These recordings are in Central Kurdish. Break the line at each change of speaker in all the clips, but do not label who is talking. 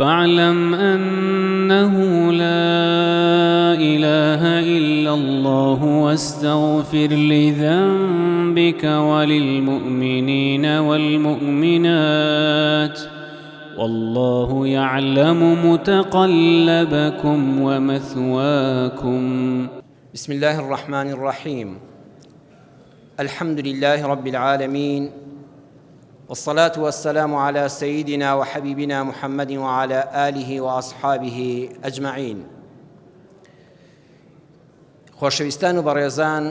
فاعلم انه لا اله الا الله واستغفر لذنبك وللمؤمنین والمؤمنات واللە یعلم متقلبکم ومثواکم.
بسم الله الرحمن الرحیم الحمد لله رب العالمین والصلاة والسلام على سيدنا وحبيبنا محمد وعلى آله وأصحابه أجمعين خۆشەویستان و بەڕێزان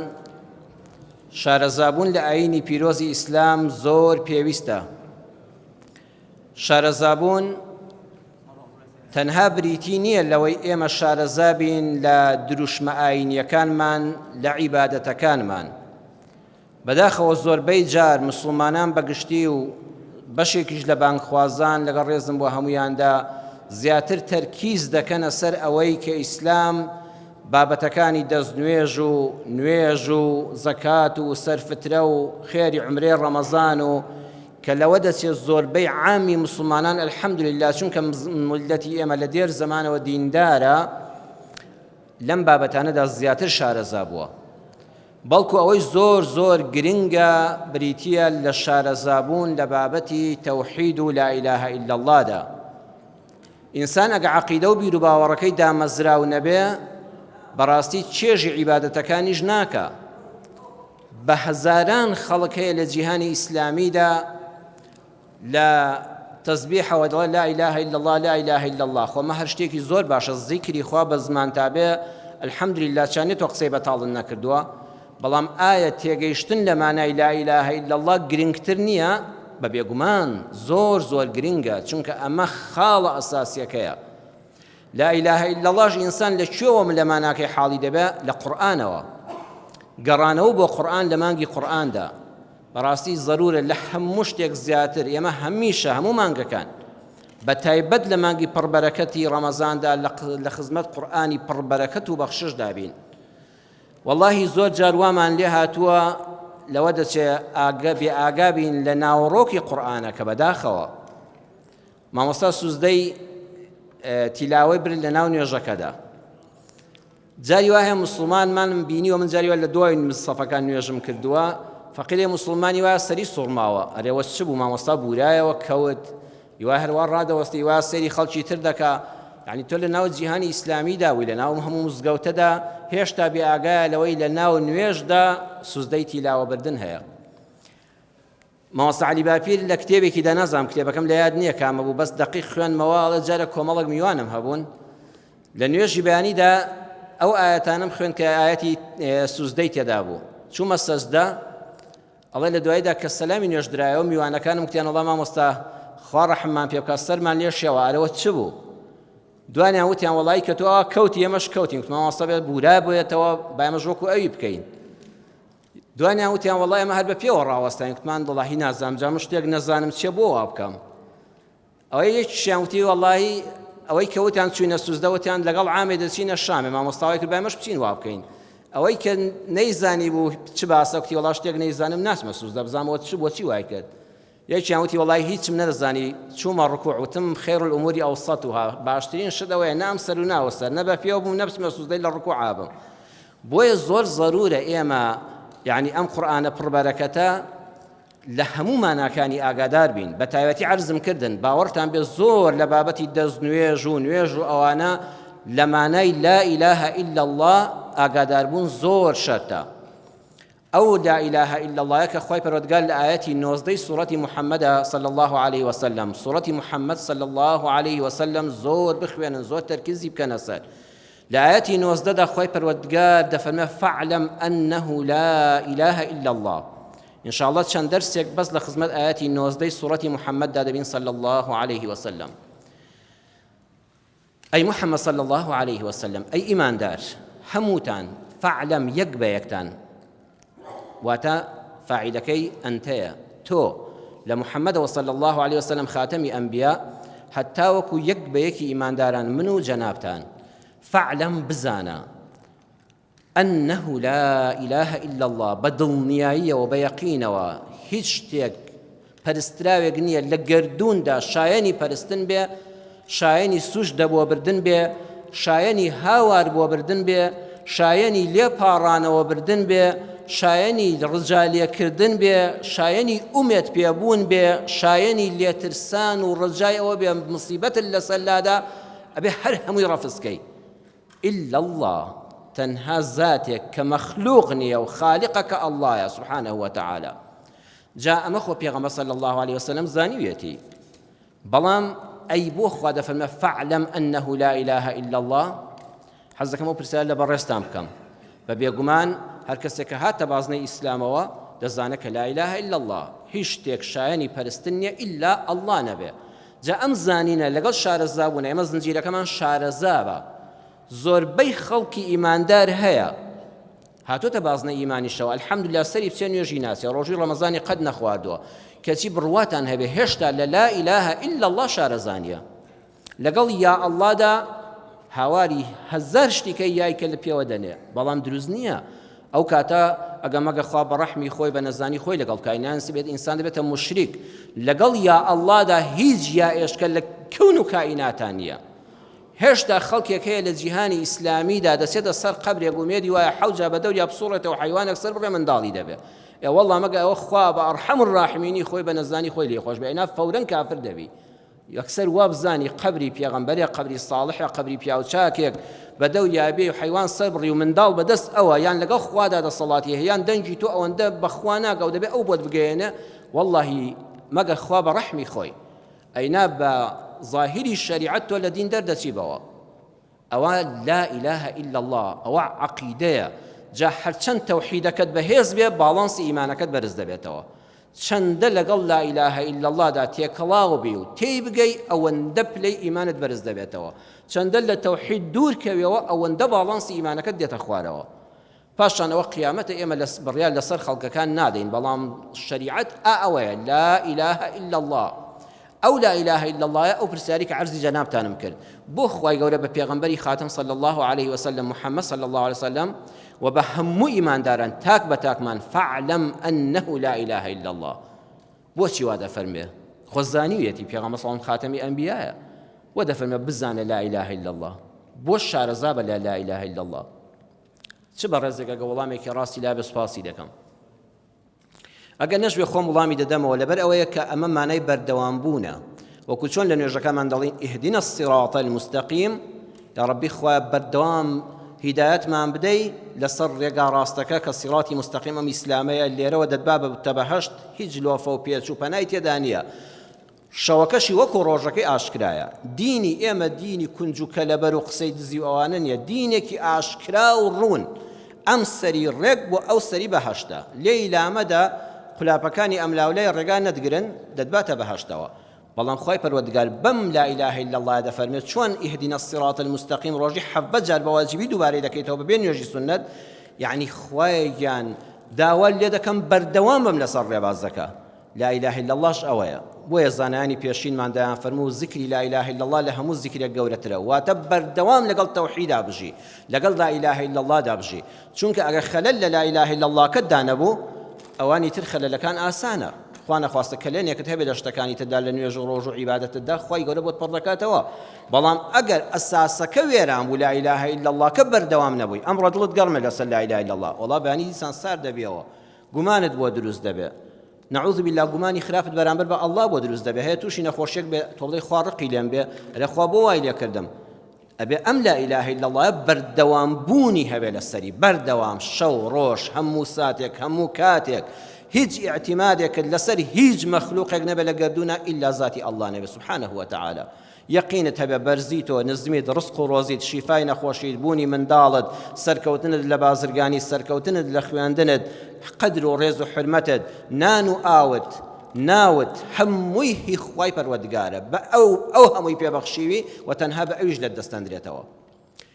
شارەزابوون لە ئایینی پیرۆزی ئیسلام زۆر پێویستە شارەزابوون تەنها بریتی نییە لەوەی ئێمە شارەزا بین لە دروشمە ئایینیەکانمان لە عیبادەتەکانمان بەداخەوە زۆربەی جار مسوڵمانان بەگشتی و بەشێکیش لە بانگخوازان لەگەڵ ڕێزم بۆ هەمویاندا زیاتر تەرکیز دەکەنە سەر ئەوەی کە ئیسلام بابەتەکانی دەستنوێژ و نوێژ و زەکات و سەرفترە و خێری عمرێ ڕەمەزان و کە لەوە دەچێت زۆربەی عامی مسلمانان الحمدلله چونکە ملەتی ئێمە لە دێر زەمانەوە دیندارە لەم بابەتانەدا زیاتر شارەزا بووە بەڵکو ئەوەی زۆر زۆر گرنگە بریتییە لە شارەزابوون لە بابەتی تەوحید و لا اله الا اللە دا. ئینسان ئەگە عەقیدە و بیروباوەڕەکەی دامەزراو نەبێ بەڕاستی چێژی عیبادەتەکانیش ناکا. بە هەزاران خەڵک هەیە لە جیهانی ئیسلامیدا لە تەزبیحەوە دەڵێ لا اله الا الله لا اله الا الله خۆ مە هەر شتێکی زۆر باشە زیکری خوا بە زمان تا بێ الحمدلله چانێ تۆ قسەی بەتاڵن نەکردووە بەڵام ئایا تێگەیشتن لە مانای لا اله الا الله گرنگتر نییە بە بێگومان زۆر زۆر گرنگە چونکە ئەمە خاڵە ئەساسیەکەیە لا اله الا اللهش ئینسان لە کوێوە لە ماناکەی حاڵی دەبێ لە قورئانەوە گەڕانەوە بۆ قورئان لە مانگی قورئاندا بەڕاستی زەرورە لە هەموو شتێک زیاتر ئێمە هەمیشە هەموو مانگەکان بە تایبەت لە مانگی پڕبەرەکەتی ڕەمەزاندا لە خزمەت قورئانی پڕبەرەکەت و بەخششدا بین وەڵاهی زۆر جار وامان لێ هاتووە لەوە دەچێ ئاگە بێ ئاگا بین لە ناوەڕۆکی قورئانەکە بەداخەوە مامۆستا سوزدەی تیلاوەی برد لە ناو نوێژەکەدا جاری وا هەیە موسڵمانمانم بینیوە من جاری وا لە دوای سەفەکان نوێژم کردووە فەقیرێ موسڵمانی وا سەری سوڕماوە ئەرێ وە چ بوو مامۆستا بورایەوە کەوت یوا هەروا ڕادەوەستی وا سەیری خەڵکی تر دەکا یعنی تۆ لە ناو جیهانی ئیسلامیدا بووی لە ناو هەموو مزگەوتەدا هێشتا بێ ئاگایە لەوەی لە ناو نوێژدا سوزدەی تیلاوەبردن هەیە مامۆستا عەلی باپیر لە کتێبێکیدا نازانم کتێبەکەم لە یاد نییە کامە بوو بەس دەقیق خوێندمەوە ئەڵێ جارە کۆمەڵێک میوانم هەبوون لە نوێژی بەیانیدا ئەو ئاەتانم خوێند کە ئاەتی سوزدەی تێدا بوو چوومە سەجدە ئەڵێ لە دواییدا کە سەلامی نوێژ درایەوە میوانەکانم کوتیان وەڵا مامۆستا خوا ڕەحممان پێ بکات سەرمان لێ شێوە ئەرەوە چ بوو دوانیان وتیان وەڵی کە تۆ ئەوە کەوتی ئێمەش کەوتین گوتم مامۆستا بێت بورا بێتەوە با ئێمەش وەکو ئەوی بکەین دوانیان وتیان وەڵا ئێمە هەر بە پێوە ڕاوەستاین کوتمان وەڵاهی نازانم جا من شتێک نەزانم چیە بۆ وا بکەم ئەوەی یەکیشیان وتی وەڵاهی ئەوەی کە وتیان چوینە سوزدە وتیان لەگەڵ عامێ دەچینە شامێ مامۆستاوای کرد با ئێمەش بچین وا بکەین ئەوەی کە نەیزانی بوو چ باسە کوتی وەڵا شتێک نەیزانم ناچمە سوزدە بزانم چ بۆچی وای کرد یەکیان وتی وەڵای هیچم نەدەزانی چوومە ڕکوع وتم خیر الامور اوسطها باشترین شت ئەوەیە نە ئەم سەر و نە ئەو سەر نە بە پێوە بووم نە بچمە سوجدەی لە ڕکوعا بم بۆیە زۆر زەرورە ئێمە یعنی ئەم قورئانە پڕبەرەکەتە لە هەموو ماناکانی ئاگادار بین بە تایبەتی عەرزم کردن باوەڕتان بێ زۆر لە بابەتی دەست نوێژ و نوێژ و ئەوانە لە مانای لا إله إلا الله ئاگاداربوون زۆر شەرتە ئەو لا الە الا اللە یە کە خوای پەروەردگار لە ئایەتی نۆزدەی سوڕەتی محمدە صلی اللە علیه وسلم سوڕەتی محمد صلی اللە علیه وسلم زۆر بخوێنن زۆر تەرکیزی بکەنە سەر لە ئایەتی نۆزدەدا خوای پەروەردگار دەفەرمێ فاعلم انه لا اله الا الله ان شاء الله چەند دەرسێک بەس لە خزمەت ئایەتی نۆزدەی سوڕەتی محمددا دەبین صلی الله علیه وسلم ئەی محمد صلی اللە علیه وسلم ئەی ئیماندار هەمووتان فاعلم یەک بە یەکتان واتە فاعلەکەی ئەنتەیە تۆ لە محمدەوە صلی الله علیه وسلم خاتەمی ئەنبیا هەتا وەکو یەک بە یەکی ئیمانداران من و جەنابتان فاعلم بزانە انه لا اله الا اللە بە دڵنیاییەوە بە یەقینەوە هیچ شتێک پەرستراوێک نییە لە گەردووندا شایەنی پەرستن بێ. شایەنی سوجدە بۆ بردن بێ، شایەنی هاوار بۆ بردن بێ، شایەنی لێ پاڕانەوە بردن بێ، شایەنی ڕجا لێکردن بێ، شایەنی ئومێد پێبوون بێ، شایەنی لێترسان و ڕجای ئەوە بێ مصیبەتت لەسەر لادا، ئەبێ هەر هەمووی ڕەفز کەی. الا اللە تەنها زاتێک کە مەخلوق نییە و خالقە کە اللەیە سبحانه وتعالی. جا ئەمە خۆ پێغەمبەر صلی اللە علیه وسلم زانیویەتی. بەڵام ئەی بۆ خوا دەفەرمێ فاعلم انه لا اله الا اللە؟ حەز دەکەم ئەو پرسیارە لە بەڕێزتان بکەم. بە بێگومان هەر کەسێک کە هاتە بازنەی ئیسلامەوە دەزانێت کە لا اله الا اللە هیچ شتێک شایەنی پەرستن نییە ئیلا اللە نەبێ. جا ئەم زانینە لەگەڵ شارەزابوونە ئێمە زنجیرەکەمان شارەزابە زۆربەی خەڵکی ئیماندار هەیە هاتۆتە بازنەی ئیمانیشەوە الحمدللە سەری بچێ نوێژی ناچێ ڕۆژوی ڕەمەزانی قەت نەخواردووە کەچی بڕواتان هەبێ هێشتا لە لا اله الا اللە شارەزانیە لەگەڵ یا اللەدا هاواری هەزار شتیکەی یای کە لە پێوە دەنێ بەڵام دروست نییە ئەو کاتە ئەگە مەگە خوا بە ڕەحمی خۆی بە نەزانی خۆی لەگەڵ کاینان سبێت ئینسان دەبێتە مشریک لەگەڵ یا ئەللادا هیچ یا ئێشکە لە کەون و کائیناتان نییە هێشتا خەڵکێک هەیە لە جیهانی ئیسلامیدا دەچێتە سەر قەبرێک ئومێدی وایە حەوجا بە دەوریا بسوڕێتەوە حەیوانێک سەر بڕێ منداڵی دەبێ ئێ وەڵڵا مەگە ئەوە خوا بە ئەڕحەم الراحمینی خۆی بە نەزانی خۆی لێ خۆش بێ ئەینا فەورەن کافر دەبی یەکسەر وابزانی قەبری پێغەمبەرێ قەبری ساڵحێ قەبری پیاوچاکێک بە دەوریا بێ و حەیوان سەر بڕی و منداڵ بەدەست ئەوە یان لەگەڵ خوادا دەسەڵاتی هەیە یان دەنگی تۆ ئەوەندە بەخوا ناگا و دەبێ ئەو بۆت بگەیەنێ وەڵڵاهی مەگەر خوا بە ڕەحمی خۆی ئەینا بە زاهیری شەریعەت تۆ لە دین دەردەچی بەوە ئەوە لا اله الا اللە ئەوە عەقیدەیە جا هەرچەند تەوحیدەکەت بەهێز بێ باڵانسی ئیمانەکەت بەرز دەبێتەوە چەندە لەگەڵ لا اله الا اللە دا تێکەڵاو بی و تێی بگەی ئەوەندە پلەی ئیمانت بەرز دەبێتەوە چەندە لە تەوحید دوور کەویەوە ئەوەندە باڵانسی ئیمانەکەت دێتە خوارەوە پاشان ئەوە قیامەتە ئێمە لە بڕیار لەسەر خەڵکەکان نادەین بەڵام شەریعەت ئا ئەوەیە لا اله الا الله ئەو لا اله الا الله ئەو پرسیاری کە عەرزی جەنابتانم کرد بۆ خوای گەورە بە پێغەمبەری خاتم صلی الله عليه وسلم محمد صلی الله عليه وسلم و بە هەموو ئیمانداران تاک بە تاکمان فاعلم انه لا اله الا الله بۆچی وا دەفەرمێ خۆ زانیویەتی پێغەمبەر صلی الله خاتەمی ئەنبیایە و دەفەرمێ بزانە لا اله الا الله بۆ شارەزا بە لا لا اله الا الله چ بەڕێزێک ئەگە وەڵامێکی ڕاستی لابێ سوپاسی دەکەم ئەگەر نەشبێ خۆم وڵامی دەدەمەوە لەبەر ئەوەیە کە ئەمە مانای بەردەوام بوونە وەکو چۆن لە نوێژەکەمان دەڵین اهدنا الصراط المستقیم یا ڕەبی خوا بەردەوام هیدایەتمان بدەی لەسەر ڕێگا ڕاستەکە کە صراطی مستقیم ئەم ئیسلامەیە لێرەوە دەتبا بە بەهەشت هیچ لۆفە و پێچ و پەنای تێدا نییە شەوەکەشی وەکو ڕۆژەکەی ئاشکرایە. دینی ئێمە دینی کونج و کەلەبەر و قسەی دزی و ئەوانە نیە، دینێکی ئاشکرا و ڕوون. ئەم سەری ڕێک بۆ ئەو سەری بەهەشتە. لێی لامەدە قولاپەکانی ئەملاولای ڕێگا نەتگرن، دەتباتە بەهەشتەوە. بەڵام خوای پەروەردگار بەم لا الە الا اللە دەفەرمێت چۆن اهدنا الصراط المستقیم ڕۆژی 17 جار بە واجبی دووبارەی دەکەیتەوە بەبێ نوێژی سوننەت، یەعنی خوایە گیان داوات لێ دەکەم بەردەوام بم لەسەر ڕێبازەکە. لا الە الا اللە ش ئەوەیە. بۆیە زانایانی پێشینمان دەیان فەرموو زیکری لا الە الا اللە لە هەموو زیکرێک گەورەترە واتە بەردەوام لەگەڵ تەوحیدا بژی لەگەڵ لا الە الا اللە دا بژی چونکە ئەگەر خەلەل لە لا الە الا اللە کەتدا نەبوو ئەوانی تر خەلەلەکان ئاسانە خوا نەخواستە کەلێنێکت هەبێت لە شتەکانی تردا لە نوێژ و ڕۆژ و عیبادەتتدا خوای گەورە بۆت پڕ دەکاتەوە بەڵام ئەگەر ئەساسەکە وێران بوو لا الە الا اللە کە بەردەوام نەبووی ئەمڕۆ دڵت گەڕمە لەسەر لا الە الا اللە وەڵا بەیانی دیسان سارد دەبیەوە گومانت بۆ دروست دەبێ نعوذ باللە گومانی خراپت بەرامبەر بە اللە بۆ دروست دەبێ هەیە تووشی نەخۆشیەک بێ تۆ بڵێی خوا ڕقی لێم بێ ئەرێ خوا بۆ وای لێ کردم ئەبێ ئەم لا اله الا اللە بەردەوام بوونی هەبێ لەسەری بەردەوام شەو ڕۆژ هەموو ساتێک هەموو کاتێک هیچ ئیعتیمادێکت لەسەر هیچ مەخلوقێک نەبێ لە گەردوونە ئیلا ذاتی اللە نەبێ سبحانه وتعالی یەقینت هەبێ بەرزی تۆ، نزمیت، ڕزق و ڕۆزیت، شیفای نەخۆشیت، بوونی منداڵت، سەرکەوتنت لە بازرگانی، سەرکەوتنت لە خوێندنت، قەدر و ڕێز و حورمەتت، نان و ئاوت، ناوت، هەمووی هی خوای پەروەردگارە، بە ئەو ئەو هەمووی پێ بەخشیوی و تەنها بە ئەویش لێت دەستەندرێتەوە.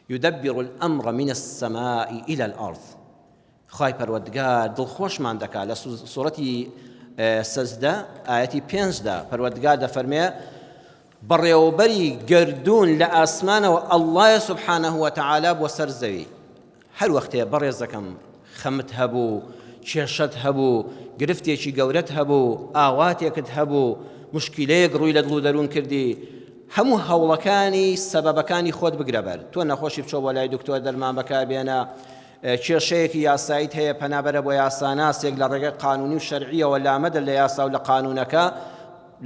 یدبر الامر من السماء الی الارض. خوای پەروەردگار دڵخۆشمان دەکات لە سوڕەتی سەجدە ئایەتی پێنجدا پەروەردگار دەفەرمێ بەڕێوەبەری گەردوون لە ئاسمانەوە اللە سبحانه وتعالی بۆ سەر زەوی هەر وەختێ بەڕێزەکەم خەمت هەبوو کێشەت هەبوو گرفتێکی گەورەت هەبوو ئاواتێکت هەبوو مشکیلەیەک ڕووی لە دڵ و دەروون کردی. هەموو هەوڵەکانی سەبەبەکانی خۆت بگرە بەر تۆ نەخۆشی بچۆ بۆ لای دکتۆر دەرمان بەکاربێنە کێشەیەکی یاساییت هەیە پەنابەرە بۆ یاساناسێک لە ڕێگەی قانونی و شەرعیەوە لامەدە لە یاسا و لە قانونەکە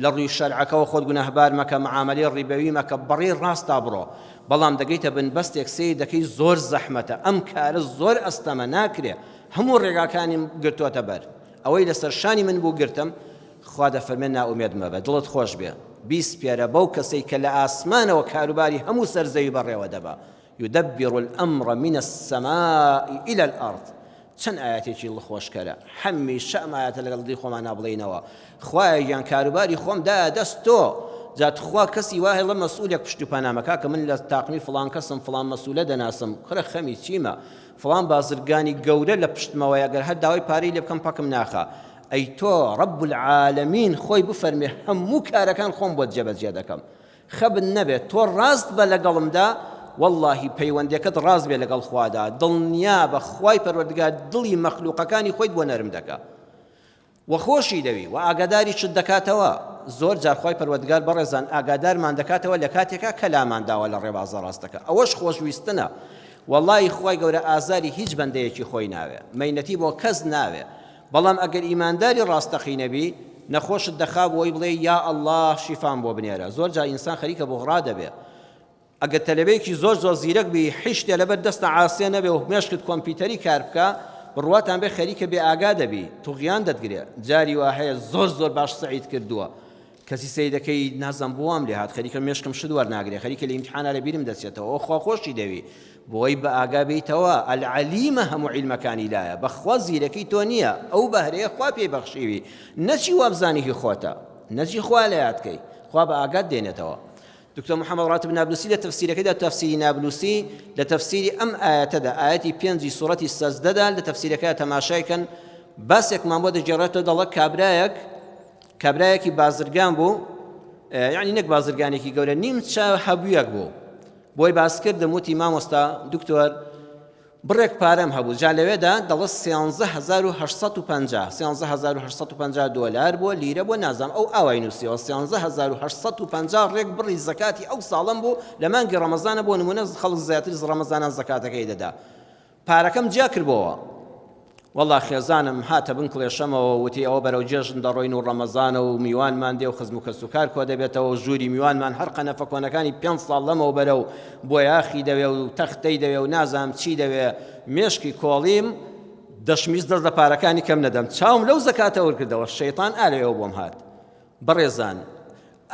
لە ڕووی شەرعەکەوە خۆت گوناهبار مەکە معامەلەی ڕیبەوی مەکە بەڕێی ڕاستا بڕۆ بەڵام دەگەیتە بنبەستێک سەیر دەکەی زۆر زەحمەتە ئەم کارە زۆر ئەستەمە ناکرێ هەموو ڕێگاکانیم گرتۆتە بەر ئەوەی لەسەر شانی من بوو گرتم خوا دەفەرمێ نائومێد مەبە دڵت خۆش بێ بیسپێرە بەو کەسەی کە لە ئاسمانەوە کاروباری هەموو سەر زەوی بەڕێوە دەبا یدبر الامر من السماء الى الارض چەند ئایەتێکی دڵخۆشکەرە هەمیشە ئەم ئایەتە لەگەڵ دڵی خۆمانا بڵێینەوە خوایە گیان کاروباری خۆم دایە دەست تۆ جا تخوا کەسی وا هێڵە مەسئولێک پشت و پەنامە کاکە من لە تاقمی فڵان کەسم فڵان مەسئولە دەناسم کورە خەمی چیمە فڵان بازرگانی گەورە لە پشتمەوەیە گەر هەر داوای پارەی لێ بکەم پەکم ناخا ئەی تۆ رب العالمین خۆی بفەرمێ هەموو کارەکان خۆم بۆت جێبەجێ دەکەم خەبت نەبێت تۆ ڕاست بە لەگەڵمدا وەڵاهی پەیوەندیەکەت ڕاست بێ لەگەڵ خوادا دڵنیابە خوای پەروەردگار دڵی مەخلوقەکانی خۆیت بۆ نەرم دەکا وە خۆشی دەوی وە ئاگاداری چت دەکاتەوە زۆر جار خوای پەروەردگار بەڕێزان ئاگادارمان دەکاتەوە لە کاتێکا کە لامان داوە لە ڕێبازە ڕاستەکە ئەوەش خۆشویستنە وەڵی خوای گەورە ئازاری هیچ بەندەیەکی خۆی ناوێ مەینەتی بۆ کەس ناوێ بەڵام ئەگەر ئیمانداری ڕاستەقینە بی نەخۆشت دەخا بۆی بڵێی یا اللە شیفام بۆ بنێرە زۆر جار ئینسان خەریکە بوغڕا دەبێ ئەگەر تەلەبەیەکی زۆر زۆر زیرەک بی هیچ شتێ لەبەر دەستە عاسێ نەبێ و مێشکت کۆمپیوتەری کار بکا بڕواتان بێ خەریکە بێ ئاگا دەبی توغیان دەتگرێ جاری وا هەیە زۆر زۆر باش سەعیت کردووە کەسی سەیرەکەی نازم بۆ وام لێهات خەریکە مێشکم شت وەرناگرێ خەریکە لە ئیمتحانا لە بیرم دەچێتەوە ئەو خوا خۆشی دەوی بۆی بە ئاگا بیتەوە العلیمە هەموو عیلمەکانی لایە بەخوا زیرەکی تۆ نییە ئەو بەهرەیە خوا پێی بەخشیوی نەچی وابزانی هی خۆتە نەچی خوا لە یاد کەی خوا بە ئاگات دێنێتەوە دکتۆر محەممەد ڕاتب نابلوسی لە تەفسیرەکەیدا تەفسیری نابلوسی لە تەفسیری ئەم ئایەتەدا ئایەتی پێنجی سوڕەتی سەجدەدا لە تەفسیرەکە تەماشای کەن باسێکمان بۆ دەگێڕێتەوە دەڵێ کابرایەک کابرایەکی بازرگان بوو یعنی نەک بازرگانێکی گەورە نیمچە هەبوویەک بوو بۆی باسکردم وتی مامۆستا دکتۆر بڕێک پارەم هەبوو جا لەوێدا دەڵە 13850 13850 دۆلار بووە لیرە بۆ نازام ئەو ئاوای نووسیەوە 13850 ڕێک بڕی زەکاتی ئەو ساڵم بوو لە مانگی ڕەمەزانە بۆ نمونە خەڵک زیاتر ڕەمەزانان زەکاتەکەی دەدا پارەکەم جیا کردبۆوە. وەڵا خێزانم هاتە بن کڵێشەمەوە وتی ئەوە بەرەو جێژن دەڕۆین و ڕەمەزانە و میوانمان دێ و خزم و کەسوکار کۆ دەبێتەوە و ژووری میوانمان هەر قەنەفە کۆنەکانی پێنج ساڵ لەمەوبەرە و بۆیاخی دەوێ و تەختەی دەوێ و نازانم چی دەوێ مێشکی کۆڵیم دەشمویست دەست لە پارەکانی کەم نەدەم چاوم لەو زەکاتە ورکردەوە شەیتان ئا لەوێوە بۆم هات بەڕێزان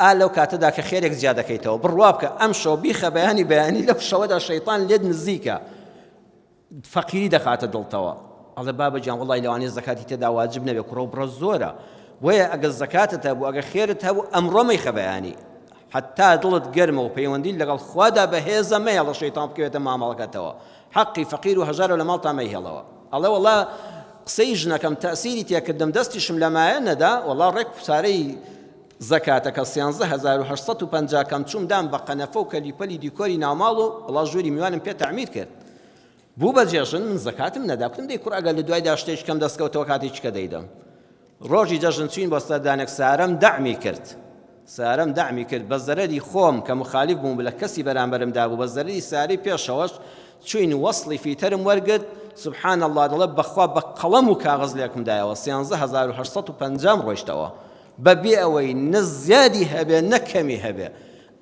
ئا لەو کاتەدا کە خێرێک جیا دەکەیتەوە بڕوا بکە ئەم شەو بیخە بەیانی بەیانی لەو شەوەدا شەیتان لێت نزیکە فەقیری دەخاتە دڵتەوە ئەڵێ بابە گیان وەڵی لەوانەیە زەکاتی تێدا واجب نەبێ کوڕە و بڕە زۆرە بۆیە ئەگەر زەکاتت هەبوو ئەگەر خێرت هەبوو ئەمڕۆ مەیخە بەیانی حتا دڵت گەرمە و پەیوەندی لەگەڵ خوادا بەهێزە مەیەڵە شەیتان بکەوێتە مامەڵەکەتەوە حەقی فەقیر و هەژارە لە ماڵتا مەیهێڵەوە ئەڵێ وەڵا قسەی ژنەکەم تەسیری تێکردم دەستیشم لە مایە نەدا وەڵا ڕێک پارەی زەکاتەکە 13850 کەم چووم دام بە قەنەفە و کەلیپەلی دیکۆری ناوماڵ و وەڵا ژووری میوانم پێ تەعمیر کرد بوو بە جێژن من زەکاتم نەدا کوتم دەی کوڕ ئەگەر لە دوایدا شتێکی کەم دەستکەوتەوە کاتێکی کە دەیدەم ڕۆژی جەژن چوین بۆ سەردانێک سارەم دەعمی کرد سارەم دەعمی کرد بە زەرەری خۆم کە مخالف بووم لە کەسی بەرامبەرم دابوو بە زەرەری ساری پێشەوەش چوین وەصلی فیتەرم وەرگرت سبحان الله دەڵێ بەخوا بە قەڵەم و کاغەز لێکم دایەوە 13850 ڕۆیشتەوە بەبێ ئەوەی نە زیادی هەبێ نە کەمی هەبێ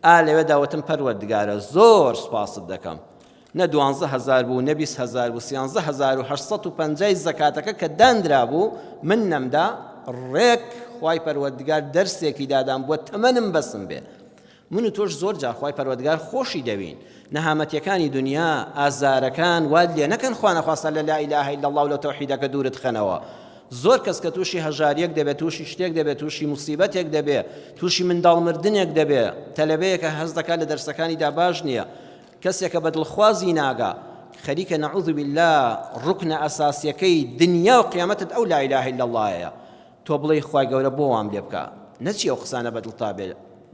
ئا لەوێدا وتم پەروەردگارە زۆر سوپاست دەکەم نە 12000 بوو نە 20000 بوو 13850 زەکاتەکە کە دانرابوو من نەمدا ڕێک خوای پەروەردگار دەرسێکی دادام بۆ تەمەنم بەسم بێ من و تۆش زۆر جار خوای پەروەردگار خۆشی دەوین نەهامەتیەکانی دنیا ئازارەکان وات لێ نەکەن خوا نەخواستە لە لا اله الا الله و لە تەوحیدەکە دوورت خەنەوە زۆر کەس کە تووشی هەژاریەک دەبێت تووشی شتێک دەبێت تووشی موسیبەتێک دەبێت تووشی منداڵ مردنێک دەبێت تەلەبەیەکە هەست دەکات لە دەرسەکانیدا باش نییە کەسێکە بە دڵخوازی ناگا خەریکە نعوذ بالله ڕوکنە ئەساسیەکەی دنیا و قیامەتت ئەو لا اله الا الله یە تۆ بڵێی خوای گەورە بۆ وام لێ بکا نەچی ئەو قسانە بە دڵتا بێ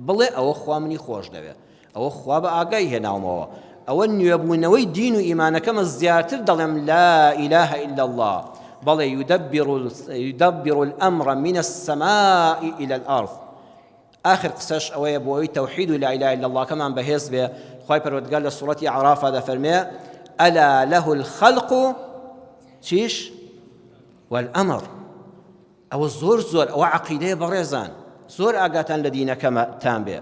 بڵێ ئەوە خوا منی خۆش دەوێ ئەوە خوا بە ئاگای هێناومەوە ئەوە نوێبوونەوەی دین و ئیمانەکەمە زیاتر دەڵێم لا إله إلا الله بەڵێ يدبر, يدبر الأمر من السماء إلى الأرض. ئاخر قسەش ئەوەیە بۆ ئەوەی تەوحید و لا اله الا اللە کەمان بەهێز بێ خوای پەروەردگار لە سوڕەتی ئەعرافا دەفەرمێ الا له الخلق چیش والامر ئەوە زۆر زۆر ئەوە عقیدەیە بەڕێزان زۆر ئاگاتان لە دینەکەتان بێ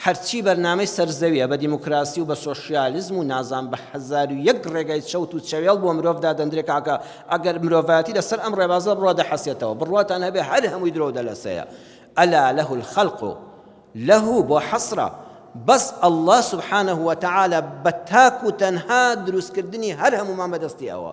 هەرچی بەرنامەی سەرزەویە بە دیموکراسی و بە سۆشیالیزم و نازان بە 1001 ڕێگای چەوت و چەوێڵ بۆ مرۆڤ دادەندرێ کاکە ئەگەر مرۆڤایەتی لەسەر ئەم ڕێبازە بڕوا دەحەسێتەوە بڕواتان هەبێ هەر هەمووی درۆ دەلەسەیە الا له الخلق له بۆ حەسرە بەس اللە سبحانە وتعالی بە تاک و تەنها دروستکردنی هەر هەموومان بەدەستی ئەوە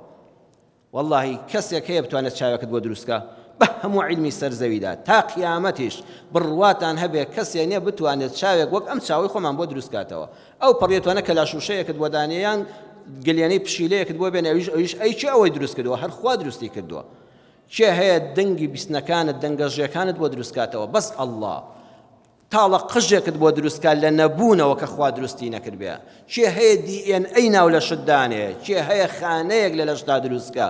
واللهی کەسێک هەیە بتوانێت چاوێکت بۆ دروستکە بە هەموو عیلمی سەر زەویدا تا قیامەتیش بڕواتان هەبێ کەسێ نیە بتوانێت چاوێک وەک ئەم چاوەی خۆمان بۆ دروستکاتەوە ئەو پەڕیتوانە کە لاشوشەیەکت بۆ دانێیان گلێنەی پشیلەیەکت بۆ بێنێ ئەویش ئەویش ئەی کێ ئەوەی دروست کردووە هەر خوا دروستی کردووە کێ هەیە دەنگی بیستنەکانت دەنگە ژێکانت بۆ دروست کاتەوە بەس اللە تاڵە قژێکت بۆ دروست کا لە نەبوونەوە کە خوا دروستی نەکردبێ کێ هەیە دی ئێن ئەی ناو لەشت دانێ کێ هەیە خانەیەک لە لەشدا دروست کە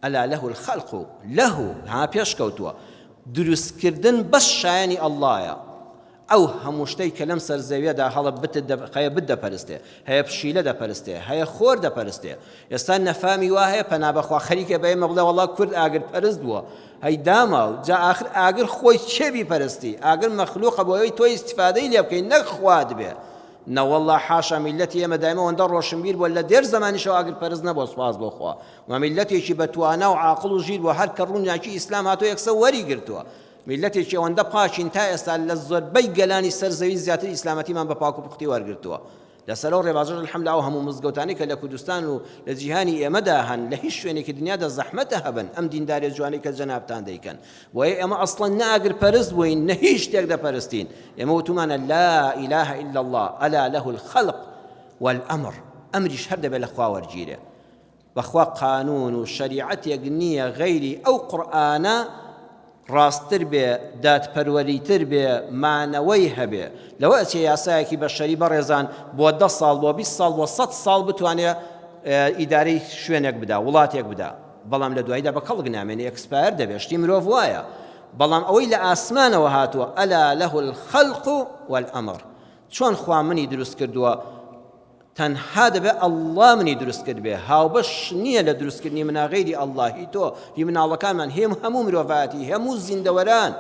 ئەلا له الخلق له ها پێش کەوتووە دروستکردن بەس شایانی ئەڵڵایە ئەو هەموو شتەی کە لەم سەر زەویەدا هەڵە بتت هەیە بت دەپەرستێ، هەیە پشیلە دەپەرستێ، هەیە خۆر دەپەرستێ. ئێستا نەفامی وا هەیە پەنا بەخوا خەریکە بە ئێمە بڵێ وەڵا کورد ئاگر پەرست بووە. هەی داماو، جا ئاخر ئاگر خۆی کێ بیپەرستی؟ ئاگر مەخلوقە بۆ ئەوەی تۆ ئیستیفادەی لێ بکەی نەک خوات بێ. نەوەڵا حاشا میللەتی ئێمە دایمە ئەوەندە ڕۆشنبیر بووە لە دێر زەمانیشەوە ئاگر پەرست نەبووە سوپاس بۆ خوا. و میللەتێکی بە توانا و عاقڵ و ژیر بووە هەر کە ڕووناکی ئیسلام هاتووە یەکسەر وەری گرتووە. میللەتێکی ئەوەندە پاکین تا ئێستا لە زۆربەی گەلانی سەر زەوی زیاتر ئیسلامەتیمان بە پاک و پوختی وەرگرتووە. لەسەر ئەو ڕێبازەش الحمد ئەو هەموو مزگەوتانەی کە لە کوردستان و لە جیهانی ئێمەدا هەن لە هیچ شوێنێکی دنیادا زەحمەتە هەبن ئەم دینداریە جوانەی کە جەنابتان دەیکەن. بۆیە ئێمە ئەسڵەن نە ئاگر پەرست بووین نە هیچ شتێک دەپەرستین. ئێمە وتومانە لا اله الا اللە الا له الخلق والامر ئەمریش هەر دەبێت لە خوا وەرگیرێ. بەخوا قانون و شەریعەتێک نییە غەیری ئەو قورئانە ڕاستتر بێ دادپەروەریتر بێ مانەوەی هەبێ لەوە ئەچێ یاسایەکی بەشەری بەڕێزان بۆ دە ساڵ بۆ 20 ساڵ بۆ 100 ساڵ بتوانێ ئیدارەی شوێنێک بدا وڵاتێک بدا بەڵام لە دواییدا بە کەڵک نامێنێ expire دەبێ شتی مرۆڤ وایە بەڵام ئەوەی لە ئاسمانەوە هاتووە الا له الخلق والامر چۆن خوا منی دروست کردووە تەنها دەبێت اللە منی دروست کردبێ هاوبەش نییە لە دروستکردنی منا غەیری اللە هی تۆ هی مناڵەکانمان هی هەموو مرۆڤایەتی هەموو زیندەوەران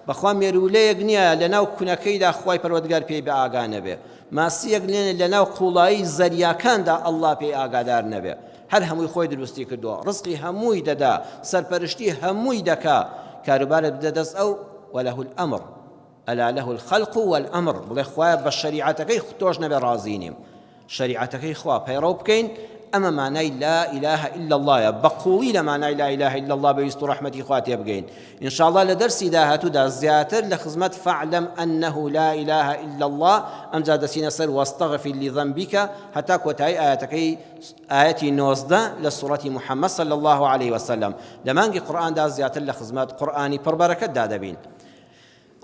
بەخوا مێروولەیەک نییە لەناو کونەکەیدا خوای پەروەردگار پێی بە ئاگا نەبێ ماسیەک لێ لەناو قوڵایی زەریاکاندا اللە پێی ئاگادار نەبێ هەر هەمووی خۆی دروستی کردووە ڕزقی هەمووی دەدا سەرپەرشتی هەمووی دەکا کاروبارت بدە دەست ئەو وله الامر الا له الخلق والامر بڵێ خوایە بە شەریعەتەکەی تۆش نەبێ ڕازی نیم شەریعەتەکەی خوا پەیڕەو بکەین ئەمە مانای لا اله الا الله یە بە قوڵی لە مانای لا اله الا الله بە ویست و ڕەحمەتی خوا تێبگەین ان شاء الله لە دەرسی داهاتوودا زیاتر لە خزمەت فاعلم انه لا اله الا الله ئەمجا دەچینە سەر واستغفر لذنبك هەتا کۆتایی ئاەتەکەی ئاەتی 19 لە سوڕەتی محەممەد صلی الله عليه وسلم لە مانگی قورئاندا زیاتر لە خزمەت قورئانی پڕبەرەکەتدا دەبین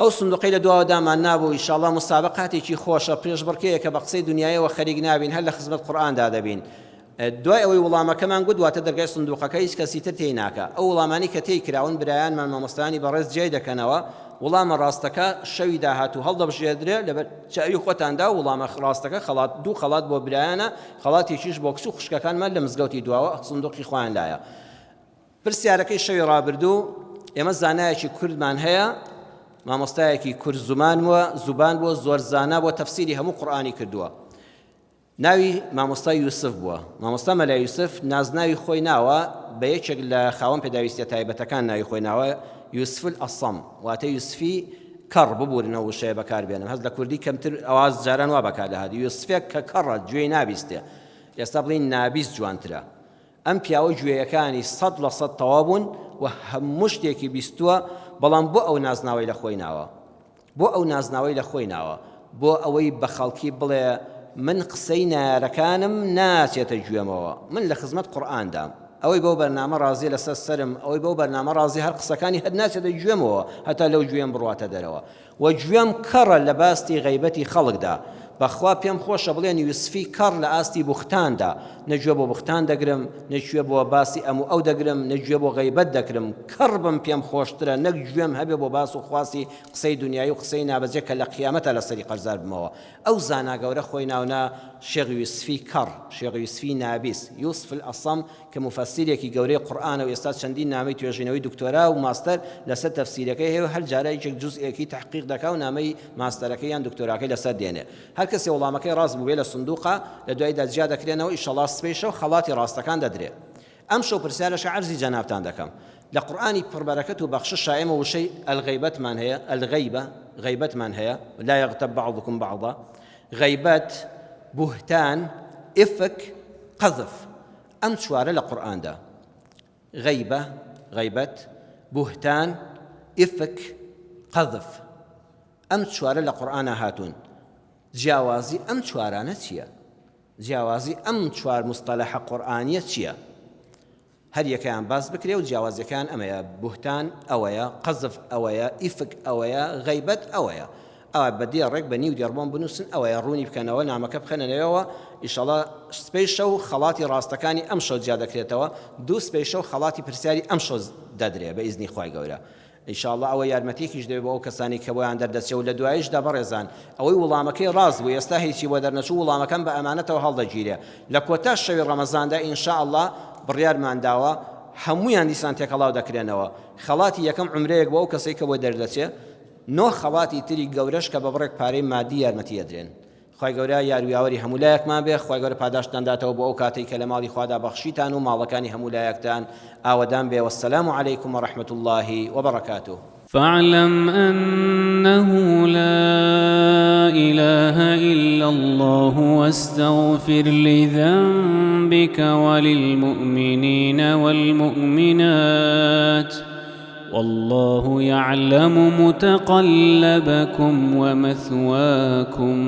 ئەو سندوقەی لە دواوە دامان نابوو ئیشاڵا موسابەقاتێکی خۆشە پێشبڕکێیەکە بە قسەی دنیایەوە خەریک نابین هەر لە خزمەت قورئاندا دەبین دوای ئەوەی وڵامەکەمان گوت واتە دەرگای سندوقەکە هیچ کەسی تر تێی ناکا ئەو وڵامانی کە تێی کراون برایانمان مامۆستایانی بەڕێز جیای دەکەنەوە وڵامە ڕاستەکە شەوی داهاتوو هەڵدەبژێردرێ لەبەر چاوی خۆتاندا وڵامە ڕاستەکە خەڵات دوو خەڵات بۆ برایانە خەڵاتێکیش بۆ کچ و خوشکەکانمان لە مزگەوتی دواوە سندوقی خۆیان لایە پرسیارەکەی شەوی ڕابردوو، ئێمە زانایەکی کوردمان هەیە، مامۆستایەکی کورد زمان بووە، زوبان بووە، زۆر زانا بووە، تەفسیری هەموو قورئانی کردووە. ناوی مامۆستا یوسف بووە. مامۆستا مەلا یوسف نازناوی خۆی ناوە بە یەکێک لە خاوەن پێداویستیە تایبەتەکان ناوی خۆی ناوە یوسف الأصم واتە یوسفی کەڕ ببورن ئەو وشەیە بەکار بێنم هەست لە کوردی کەمتر ئەواز جاران وا بەکار دەهات یوسفێک کە کەڕە گوێی نابیستێ ئێستا بڵین نابیست جوانترە ئەم پیاوە گوێیەکانی 100% تەواو بوون و هەموو شتێکی بیستووە، بەڵام بۆ ئەو نازناوەی لە خۆی ناوە؟ بۆ ئەو نازناوەی لە خۆی ناوە؟ بۆ ئەوەی بە خەڵکی بڵێ من قسەی نەیارەکانم ناچێتە گوێمەوە، من لە خزمەت قورئاندام. ئەوەی بەو بەرنامە ڕازیە لەسەر سەرم، ئەوەی بەو بەرنامە ڕازیە هەر قسەکانی هەر ناچێتە گوێمەوە هەتا لەو گوێم بڕواتە دەرەوە. وە گوێم کەڕە لە باستی غەیبەتی خەڵکدا. بەخوا پێم خۆشە بڵێن یوسفی کەڕ لە ئاستی بوختاندا، نە گوێ بۆ بوختان دەگرم، نە گوێ بۆ باسی ئەم و ئەو دەگرم، نە گوێ بۆ غەیبەت دەگرم، کەڕ بم پێم خۆشترە نەک گوێم هەبێ بۆ باس و خواسی قسەی دونیایی و قسەی نابەجێ کە لە قیامەتا لەسەری قەرزار بمەوە. ئەو زانا گەورە خۆی ناونا شێخ یوسفی کەڕ، شێخ یوسفی نابیس، یوسف الاصم، کە موفەسیرێکی گەورەی قورئانە و ئێستا چەندین نامەی توێژینەوەی دکتۆرا و ماستەر لەسەر تەفسیرەکەی هەیە و هەر جارە یەکێک جوزئێکی تەحقیق دەکا و نامەی ماستەرەکەی یان دکتۆراکەی لەسەر دێنێ. هەر کەسێ وەڵامەکەی ڕاست بووبێ لە سندوقە لە دواییدا جیا دەکرێنەوە ئیشەڵا سبەی شەو خەڵاتی ڕاستەکان دەدرێ. ئەمشەو پرسیارەشە عەرزی جەنابتان دەکەم. لە قورئانی پڕبەرەکەت و بەخششا ئێمە وشەی الغیبەتمان هەیە، الغیبە، غەیبەتمان هەیە، لا یغتب بعضکم بعضا، غەیبەت، بوهتان، ئفک، قذف، ئەم چوارە لە قورئاندا، غیبە، غەیبەت، بوهتان، ئفک، قذف، ئەم چوارە لە قورئانا هاتوون، جیاوازی ئەم چوارانە چییە؟ جیاوازی ئەم چوار موستەلەحە قورئانییە چییە؟ هەر یەکەیان باس بکرێ و جیاوازیەکەیان ئەمەیە، بوهتان ئەوەیە، قەزف ئەوەیە، ئیفک ئەوەیە، غەیبەت ئەوەیە. ئەوە بە دێڕێک بە نیو دێڕ بۆم بنووسن ئەوەیە ڕوونی بکەنەوە نامەکە بخەنە نێوەوە ئیشەڵا سبەی شەو خەڵاتی ڕاستەکانی ئەم شەو جیا دەکرێتەوە دوو سبەی شەو خەڵاتی پرسیاری ئەم شەو دەدرێ بە ئیزنی خوای گەورە ان شاء اللە ئەوە یارمەتیەکیش دەبێت بۆ ئەو کەسانەی کە بۆیان دەردەچێ و لە دواییشدا بەڕێزان ئەوەی وڵامەکەی ڕاست بوو ئێستا هیچی بۆ دەرنەچوو وڵامەکەم بە ئەمانەتەوە هەڵدەگیرێ لە کۆتا شەوی ڕەمەزاندا ان شاء اللە بڕیارمان داوە هەموویان دیسان تێکەڵاو دەکرێنەوە خەڵاتی یەکەم عومرەیەک بۆ ئەو کەسەی کە بۆی دەردەچێ نۆ خەڵاتی تری گەورەش کە بە بڕێک پارەی مادی یارمەتی ئەدرێن خوای گەورە یار و یاوەری هەموو لایەکمان بێ، خوای گەورە پاداشتتان داتەوە بۆ ئەو کاتەی کە لە ماڵی خوادا بەخشیتان و ماڵەکانی هەموو لایەکتان ئاوەدان بێ والسلام علیکم ورحمة اللە وبرکاته.
فاعلم انه لا اله الا الله واستغفر لذنبك وللمؤمنین والمؤمنات واللە یعلم متقلبکم ومثواکم.